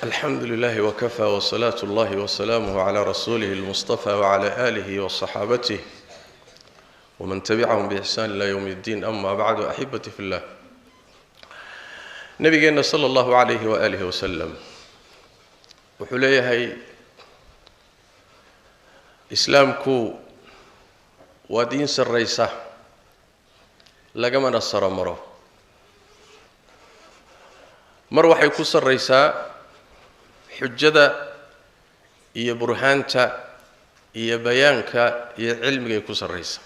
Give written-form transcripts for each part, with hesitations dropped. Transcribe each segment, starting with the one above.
Alxamdu lilahi wkafaa wsalaatu اllahi wasalaamuh cla rasuulihi اlmustafa wcla alihi waصaxaabatih wman tabicahum biixsaan ila ywm اddiin, ama bacdu. Axibati fi llah, nabigeenna sala allahu calayhi waalihi wasalam wuxuu leeyahay: islaamku waa diin sarraysa, lagamana saro maro. Mar waxay ku sarraysaa xujada iyo burhaanta iyo bayaanka iyo cilmigay ku sarraysaa.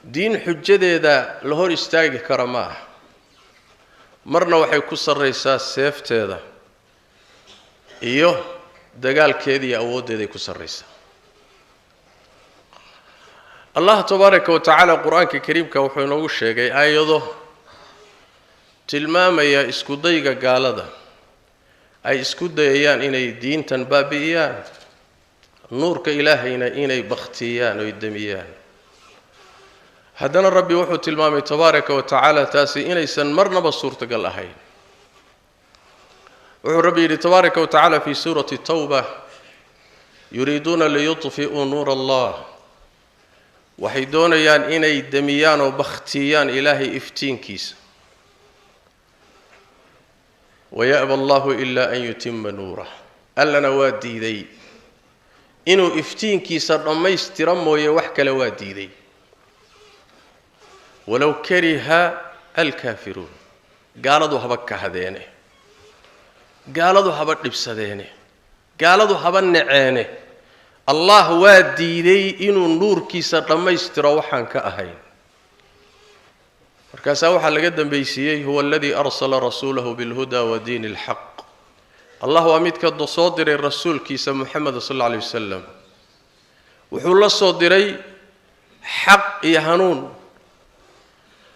Diin xujadeeda la hor istaagi kara ma aha. Marna waxay ku sarraysaa seefteeda iyo dagaalkeeda iyo awooddeeday ku sarraysaa. Allah tabaaraka wa tacaala Qur-aanka kariimka wuxuu inoogu sheegay aayado tilmaamaya isku dayga gaalada ay isku dayayaan inay diintan baabi'iyaan, nuurka Ilaahayna inay bakhtiyaan oy demiyaan. Haddana Rabbi wuxuu tilmaamay tabaaraka wa tacaala taasi inaysan marnaba suurtagal ahayn. Wuxuu Rabbi yidhi tabaaraka wa tacaala fi suurati Tawba: yuriiduuna liyudfi'uu nuura Allah. Waxay doonayaan inay demiyaan oo bakhtiyaan Ilaahay iftiinkiisa. Waya'ba Allahu ilaa an yutima nuurah. Allana waa diiday inuu iftiinkiisa dhammaystira mooye, wax kale waa diiday. Walow kariha alkaafiruun. Gaaladu haba kahdeene, gaaladu haba dhibsadeene, gaaladu haba naceene, Allah waa diiday inuu nuurkiisa dhammaystiro waxaan ka ahayn. Markaasaa waxaa laga dambaysiiyey: huwa aladii arsala rasuulahu bilhuda wa diini alxaq. Allah waa midka soo diray rasuulkiisa Muxamed sal alla alay wasalam. Wuxuu la soo diray xaq iyo hanuun.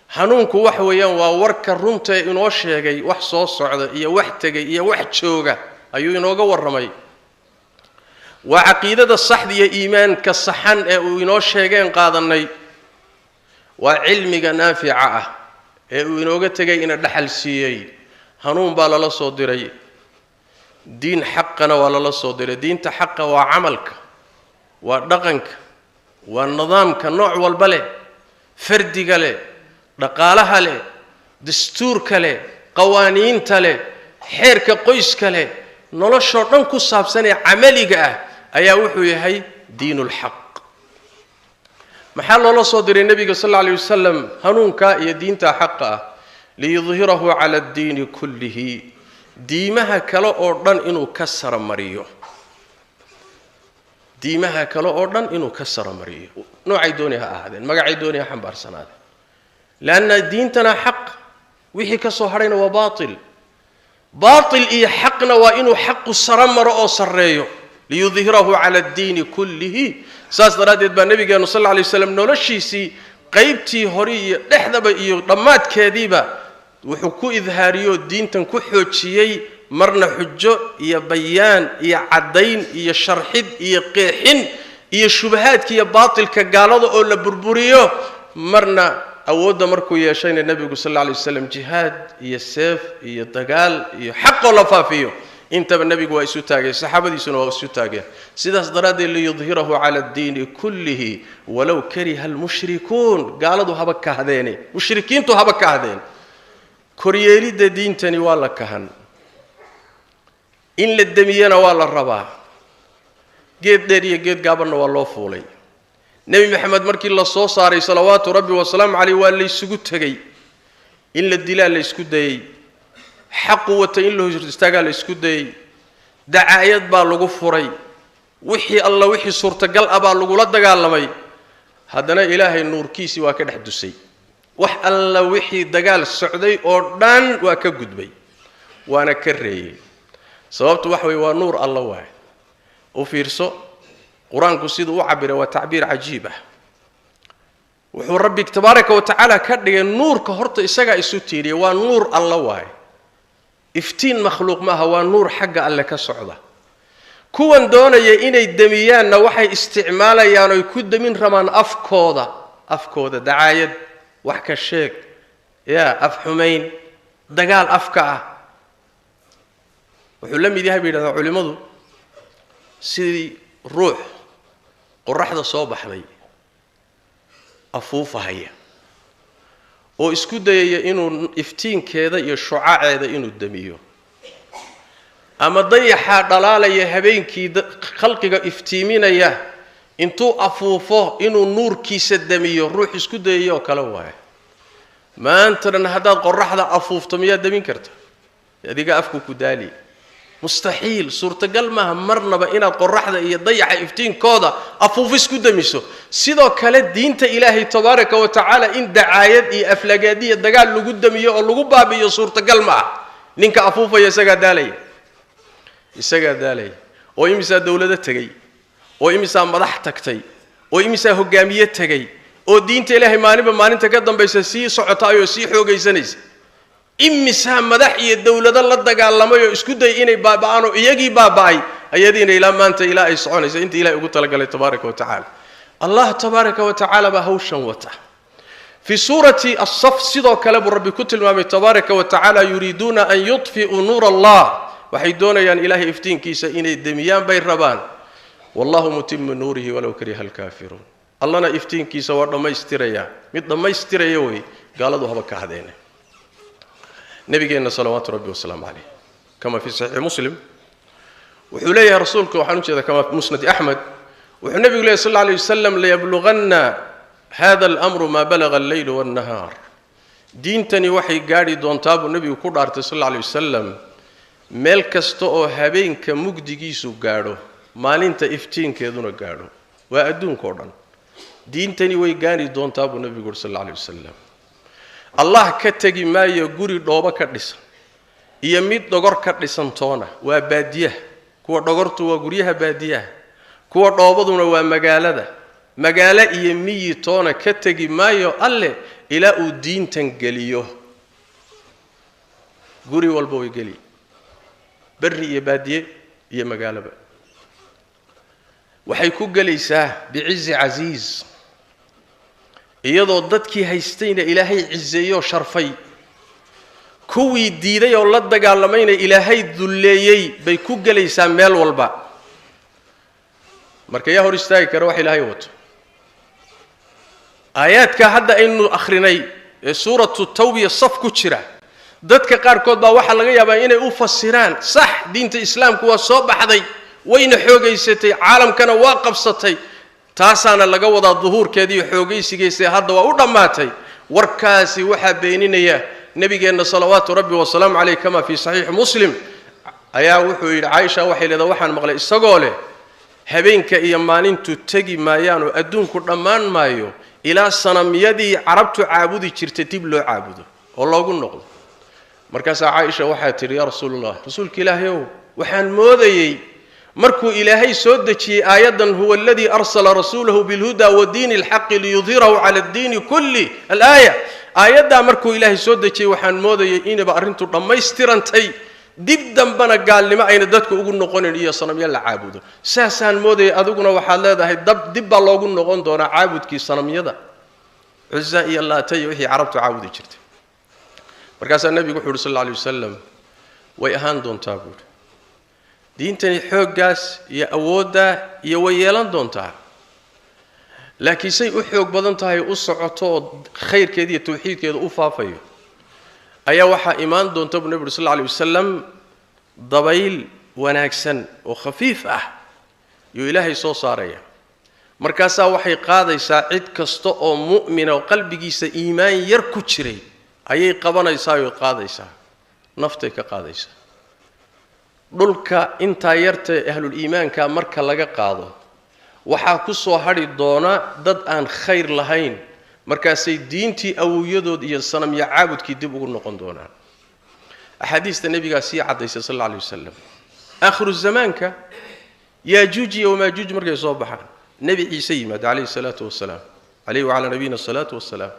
Hanuunku waxa weeyaan waa warka runta ee inoo sheegay wax soo socda iyo wax tegay iyo wax jooga ayuu inooga warramay. Waa caqiidada saxda iyo iimaanka saxan ee uu inoo sheegeen qaadanay. Waa cilmiga naafica ah ee uu inooga tegay, ina dhaxal siiyey. Hanuun baa lala soo diray, diin xaqana waa lala soo diray. Diinta xaqa waa camalka, waa dhaqanka, waa nidaamka nooc walba leh, fardiga leh, dhaqaalaha leh, dastuurka leh, qawaaniinta leh, xeerka qoyska leh, noloshoo dhan ku saabsan ee camaliga ah ayaa wuxuu yahay diinulxaq. Maxaa loola soo diray nebiga sal alla alay wasalam hanuunkaa iyo diinta xaqa ah? Liyudhirahu cala addiini kullihi, diimaha kale oo dhan inuu ka saramariyo, diimaha kale oo dhan inuu ka saramariyo, noocay dooni ha ahaadeen, magacay dooni ha xambaarsanaadeen. Leanna diintana xaq, wixii ka soo hadhayna waa baatil. Baatil iyo xaqna waa inuu xaqu saro maro oo sarreeyo. Liyudhirahu cala addiini kullihi. Saas daraaddeed baa nabigeenu sal alla alay waslam noloshiisii qaybtii hore iyo dhexdaba iyo dhammaadkeediiba wuxuu ku idhaariyoo diintan ku xoojiyey, marna xujo iyo bayaan iyo caddayn iyo sharxid iyo qeexin iyo shubahaadka iyo baatilka gaalada oo la burburiyo, marna awoodda markuu yeeshayna nebigu sal alla alay waslam jihaad iyo seef iyo dagaal iyo xaqoo la faafiyo. Intaba nebigu waa isu taagay, saxaabadiisuna waa isu taageen. Sidaas daraaddeed liyudhirahu cala addiini kullihi walow kariha almushrikuun. Gaaladu haba kahdeene, mushrikiintu haba kahdeen. Koryeelidda diintani waa la kahan, in la demiyana waa la rabaa. Geed dheer iyo geed gaabanna waa loo fuulay. Nebi Maxamed markii la soo saaray salawaatu Rabbi wasalaamu caleyh, waa laysugu tegey. In la dilaa la ysku dayey, xaqu wata in la hor istaagaa la isku dayey, dacaayad baa lagu furay, wixii alla wixii suurtagal ah baa lagula dagaalamay. Haddana Ilaahay nuurkiisii waa ka dhex dusay. Wax alla wixii dagaal socday oo dhan waa ka gudbay, waana ka reeyey. Sababtu waxa weye waa nuur Alla waay. U fiirso Qur-aanku siduu u cabiray, waa tacbiir cajiib ah. Wuxuu Rabbi tabaaraka wa tacaala ka dhigay nuurka horta isagaa isu tiiriyay. Waa nuur Alla waay, iftiin makhluuq maaha, waa nuur xagga Alle ka socda. Kuwan doonaya inay demiyaanna waxay isticmaalayaan oy ku demin rabaan afkooda, afkooda dacaayad, wax ka sheeg, yaa af xumayn, dagaal afka ah. Wuxuu la mid yahay bay yidhahdaan culimmadu sidii ruux qoraxda soo baxday afuufahaya oo isku dayaya inuu iftiinkeeda iyo shucaaceeda inuu damiyo, ama dayaxaa dhalaalaya habeenkii khalqiga iftiiminaya intuu afuufo inuu nuurkiisa damiyo, ruux isku dayaya oo kale waaye. Maanta dhan haddaad qoraxda afuufto miyaad damin karta? Adiga afku ku daali, mustaxiil, suurtagal maaha marnaba inaad qoraxda iyo dayaxa iftiinkooda afuufis ku damiso. Sidoo kale diinta Ilaahay tabaaraka wa tacaala in dacaayad iyo aflagaadiya dagaal lagu damiyo oo lagu baabi'iyo suurtagal ma ah. Ninka afuufaya isagaa daalaya, isagaa daalaya. Oo imisaa dowlado tegey, oo imisaa madax tagtay, oo imisaa hogaamiye tegey, oo diinta Ilaahay maalinba maalinta ka dambaysa sii socotaayoo sii xoogaysanaysa. Imisaa madax iyo dowlado la dagaalamay oo isku dayay inay baaba'aan oo iyagii baaba'ay, ayadiina ilaa maanta ilaa ay soconaysa inta Ilahay ugu talagalay tabaaraka wa tacaala. Allah tabaaraka wa tacaala baa hawshan wata. Fii suurati Asaf sidoo kale buu Rabbi ku tilmaamay tabaaraka wa tacaala, yuriiduuna an yudfi'uu nuur Allah, waxay doonayaan Ilaahay iftiinkiisa inay demiyaan bay rabaan. Wallahu mutimu nuurihi walow kariha alkaafiruun. Allana iftiinkiisa waa dhammaystirayaa, mid dhammaystiraya wey, gaaladu haba ka hadeene. Nabigeenna salawaatu rabbi wasalaamu caleyh kama fii saxiixi Muslim wuxuu leeyahay rasuulku, waxaan ujeeda kama Musnadi Axmed, wuxuu nebigu leeyahy sal alla alay wasalam, layabluganna hada alamru maa balaga alleylu wannahaar. Diintani waxay gaadhi doontaa buu nebigu ku dhaartay sal alla alay wasalam meel kasta oo habeenka mugdigiisu gaadho, maalinta iftiinkeeduna gaadho, waa adduunka oo dhan. Diintani way gaadhi doontaa buu nebigu uri sal alla alay wasalam. Allah ka tegi maayo guri dhoobo ka dhisan iyo mid dhogor ka dhisan toona, waa baadiyaha. Kuwa dhogortu waa guryaha baadiyaha, kuwa dhoobaduna waa magaalada. Magaalo iyo miyi toona ka tegi maayo Alle ilaa uu diintan geliyo. Guri walba way geli, berri iyo baadiye iyo magaalaba. Waxay ku gelaysaa bicizi casiiz, iyadoo dadkii haystayna Ilaahay ciseeyoo sharfay, kuwii diiday oo la dagaalamayna Ilaahay dulleeyey bay ku gelaysaa meel walba. Marka yaa hor istaagi kara wax Ilaahay wato? Aayaadka hadda aynu akhrinay ee suuratu Tawbiya saf ku jira, dadka qaarkood baa waxaa laga yaabaa inay u fasiraan sax, diinta islaamku waa soo baxday, wayna xoogaysatay, caalamkana waa qabsatay, taasaana laga wadaa duhuurkeeda iyo xoogaysigiisa hadda waa u dhammaatay. Warkaasi waxaa beeninaya nabigeenna salawaatu rabbi wasalaamu caleyh, kama fii saxiixi Muslim ayaa wuxuu yidhi, Caaisha waxay leedahay, waxaan maqlay isagoo leh, habeenka iyo maalintu tegi maayaan oo adduunku dhammaan maayo ilaa sanamyadii carabtu caabudi jirtay dib loo caabudo oo loogu noqdo. Markaasaa Caaisha waxaa tidhi, yaa Rasuulallah, rasuulka Ilaahayow, waxaan moodayey markuu Ilaahay soo dejiyey aayaddan, huwa aladii arsala rasuulahu bilhuda wa diini alxaqi liyudhirahu cala addiini kulli alaaya, aayaddaa markuu Ilaahay soo dejiyey waxaan moodayey inaba arrintu dhammaystirantay, dib dambana gaalnimo ayna dadku ugu noqonin iyo sanamyo la caabudo. Saasaan moodayay, adiguna waxaad leedahay dab dib baa loogu noqon doonaa caabudkii sanamyada Cuza iyo Laata iyo wixii carabtu caabudi jirtay. Markaasaa nebigu wuxu uhi sal alla alay wasalam, way ahaan doontaa buuhi, diintani xooggaas iyo awooddaa iyo way yeelan doontaa, laakiin say u xoog badan tahay u socoto oo khayrkeeda iyo tawxiidkeeda u faafayo ayaa waxaa imaan doonta buu nebi uri sal alla alay wasalam, dabayl wanaagsan oo khafiif ah yuu Ilaahay soo saaraya. Markaasaa waxay qaadaysaa cid kasta oo mu'mina oo qalbigiisa iimaan yar ku jiray ayay qabanaysaa oo qaadaysaa, naftay ka qaadaysaa. Dhulka intaa yartae ahlul iimaanka marka laga qaado waxaa ku soo hadhi doona dad aan khayr lahayn, markaasay diintii awowyadood iyo sanamyo caabudkii dib ugu noqon doonaan. Axaadiista nebigaa sii caddaysay sal alla alay wasalam, aakhiru zamaanka Yaajuuj iyo Wamaajuuj markay soo baxaan, nebi Ciise yimaado calayhi salaatu wasalaam, caleyhi wacalaa nabiyina asalaatu wasalaam.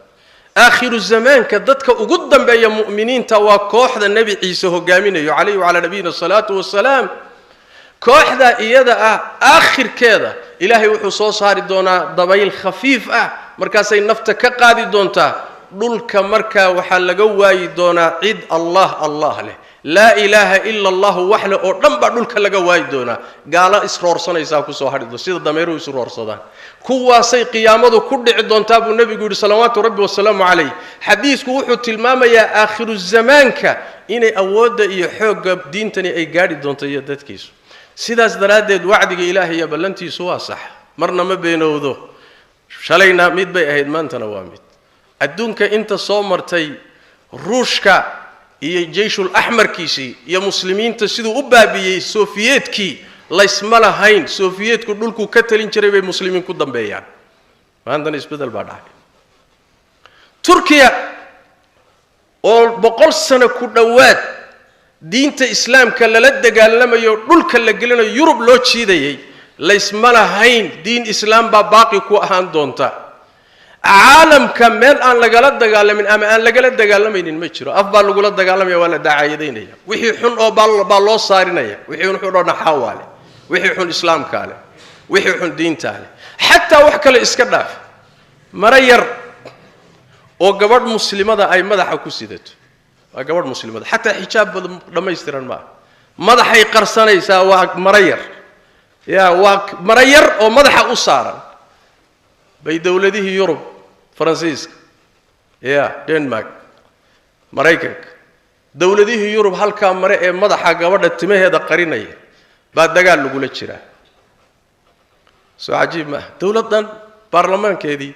Aakhiru zamaanka dadka ugu dambeeya mu'miniinta waa kooxda nebi Ciise hogaaminayo calayhi wacalaa nabiyina asalaatu wasalaam. Kooxda iyada ah aakhirkeeda Ilaahay wuxuu soo saari doonaa dabayl khafiif ah, markaasay nafta ka qaadi doontaa. Dhulka markaa waxaa laga waayi doonaa cid Allah Allah leh, Laa ilaaha ila allahu waxle oo dhan baa dhulka laga waayi doonaa. Gaalo isroorsanaysaa kusoo hadhi doon sida dameeruhu isu roorsadaan. Kuwaasay qiyaamadu ku dhici doontaa buu nebigu yidhi salawaatu rabbi wasalaamu calayh. Xadiisku wuxuu tilmaamayaa aakhiru zamaanka inay awoodda iyo xoogga diintani ay gaadhi doonto iyo dadkiisu. Sidaas daraaddeed wacdiga ilaahay iyo ballantiisu waa sax, marna ma beenowdo. Shalayna mid bay ahayd, maantana waa mid. Adduunka inta soo martay Ruushka iyo jeyshul axmarkiisii iyo muslimiinta siduu u baabi'iyey Sofiyeedkii, laysma lahayn. Sofiyeedku dhulkuu ka talin jiray bay muslimiin ku dambeeyaan. Maantana isbeddel baa dhacay. Turkiya oo 100 sano ku dhowaad diinta islaamka lala dagaalamayo, dhulka la gelinayo, Yurub loo jiidayay, laysma lahayn diin islaam baa baaqi ku ahaan doonta. Caalamka meel aan lagala dagaalamin ama aan lagala dagaalamaynin ma jiro. Af baa lagula dagaalamaya, waa la dacaayadaynaya, wixii xun oo baa loo saarinaya, wixii xun oo naxawaa leh, wixii xun islaamkaa leh, wixii xun diintaa leh. Xataa wax kale iska dhaaf, maro yar oo gabadh muslimada ay madaxa ku sidato, waa gabadh muslimada, xataa xijaab badan dhammaystiran ma aha, madaxay qarsanaysaa, waa maro yar, yaa waa maro yar oo madaxa u saaran, bay dowladihii Yurub, Faransiiska, ya Denmark, Maraykanka, dowladihii Yurub, halkaa mare ee madaxa gabadha timaheeda qarinaya baa dagaal lagula jiraa. Soo cajiib maaha? Dowladdan baarlamaankeedii,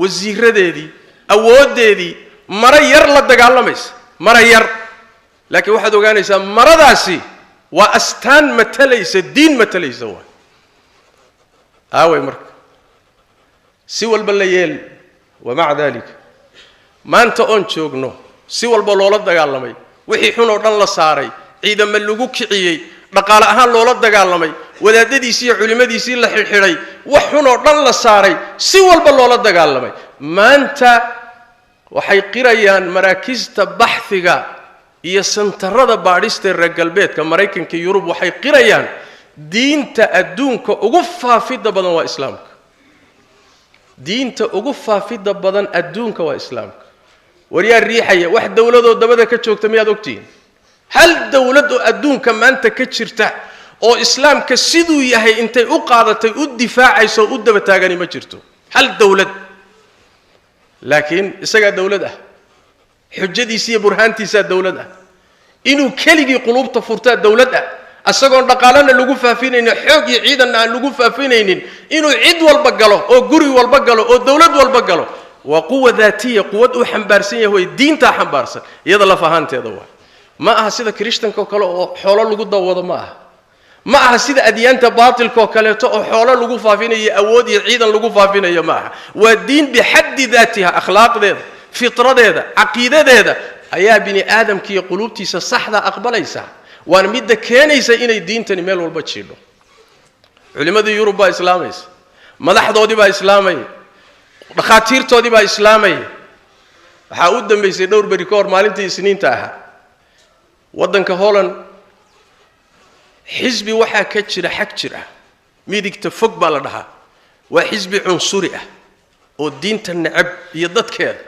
wasiiradeedii, awooddeedii maro yar la dagaalamaysa, maro yar. Laakiin waxaad ogaanaysaa maradaasi waa astaan matalaysa diin, matalaysa. Waa aaway marka si walba la yeel. Wamaca dalika maanta oon joogno, si walba loola dagaalamay, wixii xun oo dhan la saaray, ciidamo lagu kiciyey, dhaqaale ahaan loola dagaalamay, wadaadadiisii iyo culimmadiisii la xidhxidhay, wax xun oo dhan la saaray, si walba loola dagaalamay, maanta waxay qirayaan maraakista baxhiga iyo santarada baadhista reer galbeedka, Maraykanka, Yurub, waxay qirayaan diinta adduunka ugu faafidda badan waa islaamka. Diinta ugu faafidda badan adduunka waa islaamka. Waryaa riixaya? Wax dowladoo dabada ka joogta miyaad ogtihiin? Hal dowlad oo adduunka maanta ka jirta oo islaamka siduu yahay intay u qaadatay u difaacayso oo u daba taagani ma jirto, hal dowlad. Laakiin isagaa dowlad ah, xujadiisa iyo burhaantiisaa dowlad ah, inuu keligii quluubta furtaa dowlad ah, isagoon dhaqaalana lagu faafinaynin, xoog iyo ciidanna aan lagu faafinaynin, inuu cid walba galo oo guri walba galo oo dowlad walba galo, waa quwa daatiya, quwad uu xambaarsan yahay way, diintaa xambaarsan iyada laf ahaanteeda. Waa ma aha sida kirishtanka oo kale oo xoolo lagu dawado, ma aha, ma aha sida adyaanta baatilka oo kaleeto oo xoolo lagu faafinayo, awood iyo ciidan lagu faafinayo, ma aha. Waa diin bixaddi daatiha, akhlaaqdeeda, fitradeeda, caqiidadeeda ayaa bini aadamkiiyo quluubtiisa saxda aqbalaysa. Waana midda keenaysa inay diintani meel walba jiidho. Culimmadii Yurub baa islaamaysa, madaxdoodii baa islaamaya, dhakhaatiirtoodii baa islaamaya. Waxaa u dambaysay dhowr beri ka hor, maalintii Isniinta ahaa, waddanka Holland xisbi waxaa ka jira xag jir ah, midigta fog baa la dhahaa, waa xisbi cunsuri ah oo diinta necab iyo dadkeeda.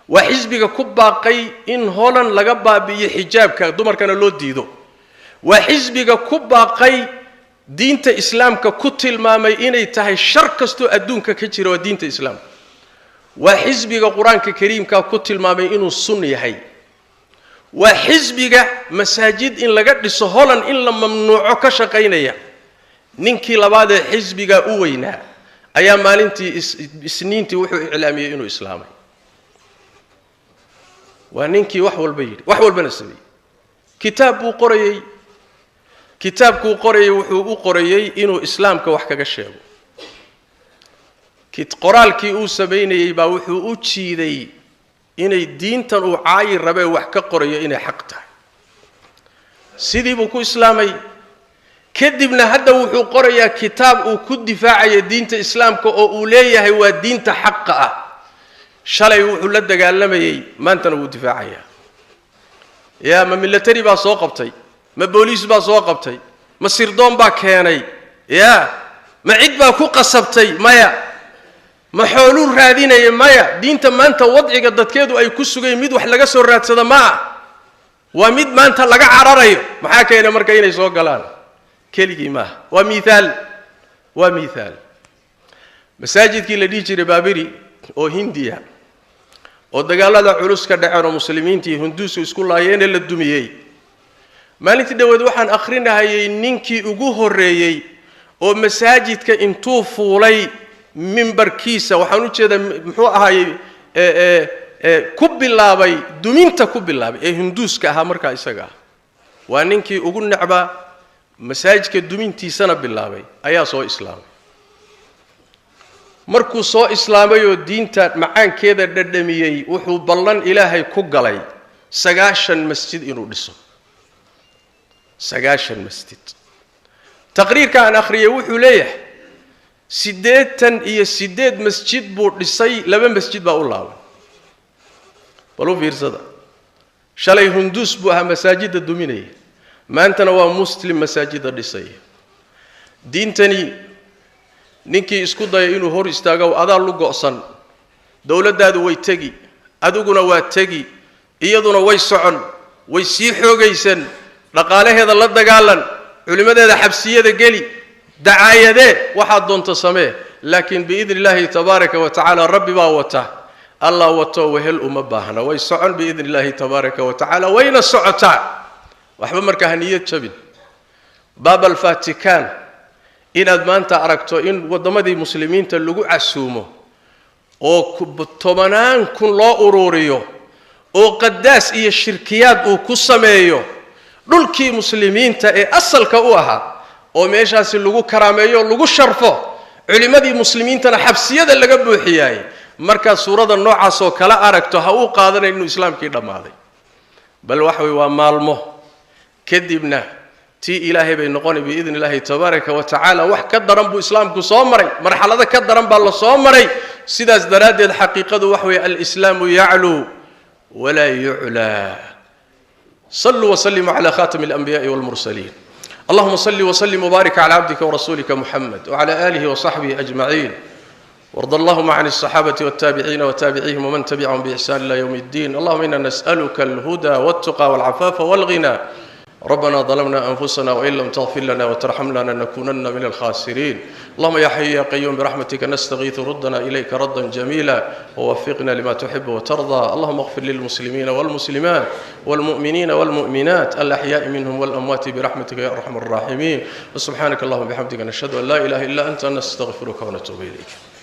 Waa xisbiga ku baaqay in Holland laga baabi'iyo xijaabka, dumarkana loo diido. Waa xisbiga ku baaqay, diinta islaamka ku tilmaamay inay tahay shar kastoo adduunka ka jira waa diinta islaamka. Waa xisbiga Qur-aanka kariimka ku tilmaamay inuu sun yahay. Waa xisbiga masaajid in laga dhiso Holland in la mamnuuco ka shaqaynaya. Ninkii labaadee xisbigaa u weynaa ayaa maalintii Isniintii wuxuu iclaamiyey inuu islaamay. Waa ninkii wax walba yidhi, wax walbana sameeyey. Kitaab buu qorayey. Kitaabkuu qorayey wuxuu u qorayey inuu islaamka wax kaga sheego. Qoraalkii uu samaynayey baa wuxuu u jiiday inay diintan uu caayi rabee wax ka qorayo inay xaq tahay. Sidii buu ku islaamay. Kadibna hadda wuxuu qorayaa kitaab uu ku difaacayo diinta islaamka oo uu leeyahay waa diinta xaqa ah. Shalay wuxuu la dagaalamayey, maantana wuu difaacayaa. Yaa ma military baa soo qabtay? Ma booliis baa soo qabtay? Ma sirdoon baa keenay? Yaa ma cid baa ku qasabtay? Maya. Ma xooluu raadinaya? Maya. Diinta maanta wadciga dadkeedu ay ku sugayn mid wax laga soo raadsada ma ah. Waa mid maanta laga cararayo. Maxaa keenay marka inay soo galaan? Keligii maaha, waa miithaal, waa miithaal. Masaajidkii la dhihi jiray Baabiri oo Hindiya oo dagaalada culus ka dhaceen oo muslimiintii Hinduusu isku laayeenee la dumiyey, maalintii dhaweed waxaan akhrinahayay ninkii ugu horreeyey oo masaajidka intuu fuulay mimbarkiisa, waxaan u jeedaa muxuu ahaayey, ku bilaabay duminta, ku bilaabay ee Hinduuska ahaa markaa isaga ah, waa ninkii ugu necbaa masaajidka dumintiisana bilaabay, ayaa soo islaamay. Markuu soo islaamay oo diinta macaankeeda dhadhamiyey, wuxuu ballan Ilaahay ku galay 90 masjid inuu dhiso, 90 masjid. Taqriirka aan akhriyey wuxuu leeyahay 88 masjid buu dhisay, 2 masjid baa u laaban. Bal u fiirsada, shalay Hunduus buu ahaa masaajidda duminaya, maantana waa muslim masaajidda dhisaya. Diintani ninkii isku daya inuu hor istaago, adaa lu go'san. Dowladdaadu way tegi, adiguna waa tegi, iyaduna way socon, way sii xoogaysan. Dhaqaalaheeda la dagaalan, culimmadeeda xabsiyada geli, dacaayadee, waxaad doonto samee, laakiin biidni illaahi tabaaraka wa tacaala Rabbi baa wata, Allah wato, wehel uma baahna. Way socon biidni illaahi tabaaraka wa tacaala, wayna socotaa. Waxba marka ha niyad jabin. Baab Alvatican inaad maanta aragto in waddamadii muslimiinta lagu casuumo oo tobanaan kun loo uruuriyo oo qadaas iyo shirkiyaad uu ku sameeyo dhulkii muslimiinta ee asalka u ahaa, oo meeshaasi lagu karaameeyo, lagu sharfo, culimmadii muslimiintana xabsiyada laga buuxiyaay, markaad suurada noocaas oo kala aragto, ha uu qaadanay inuu islaamkii dhammaaday. Bal waxa wey, waa maalmo kadibna tii Ilaahay bay noqonay biidni illaahi tabaaraka wa tacaala. Wax ka daran buu islaamku soo maray, marxalado ka daran baa la soo maray. Sidaas daraaddeed xaqiiqadu waxa weeye, alislaamu yacluu walaa yuclaa. صلوا وسلموا على خاتم الأنبياء والمرسلين. اللهم صل وسلم وبارك على عبدك ورسولك محمد وعلى آله وصحبه أجمعين، وارض اللهم عن الصحابة والتابعين وتابعيهم ومن تبعهم بإحسان إلى يوم الدين. اللهم إنا نسألك الهدى والتقى والعفاف والغنى. ربنا ظلمنا أنفسنا وإن لم تغفر لنا وترحمنا لنكونن من الخاسرين. اللهم يا حي يا قيوم، برحمتك نستغيث، ردنا إليك ردا جميلا ووفقنا لما تحب وترضى. اللهم اغفر للمسلمين والمسلمات والمؤمنين والمؤمنات، الأحياء منهم والأموات، برحمتك يا أرحم الراحمين. وسبحانك اللهم وبحمدك، نشهد أن لا إله إلا أنت، نستغفرك ونتوب إليك.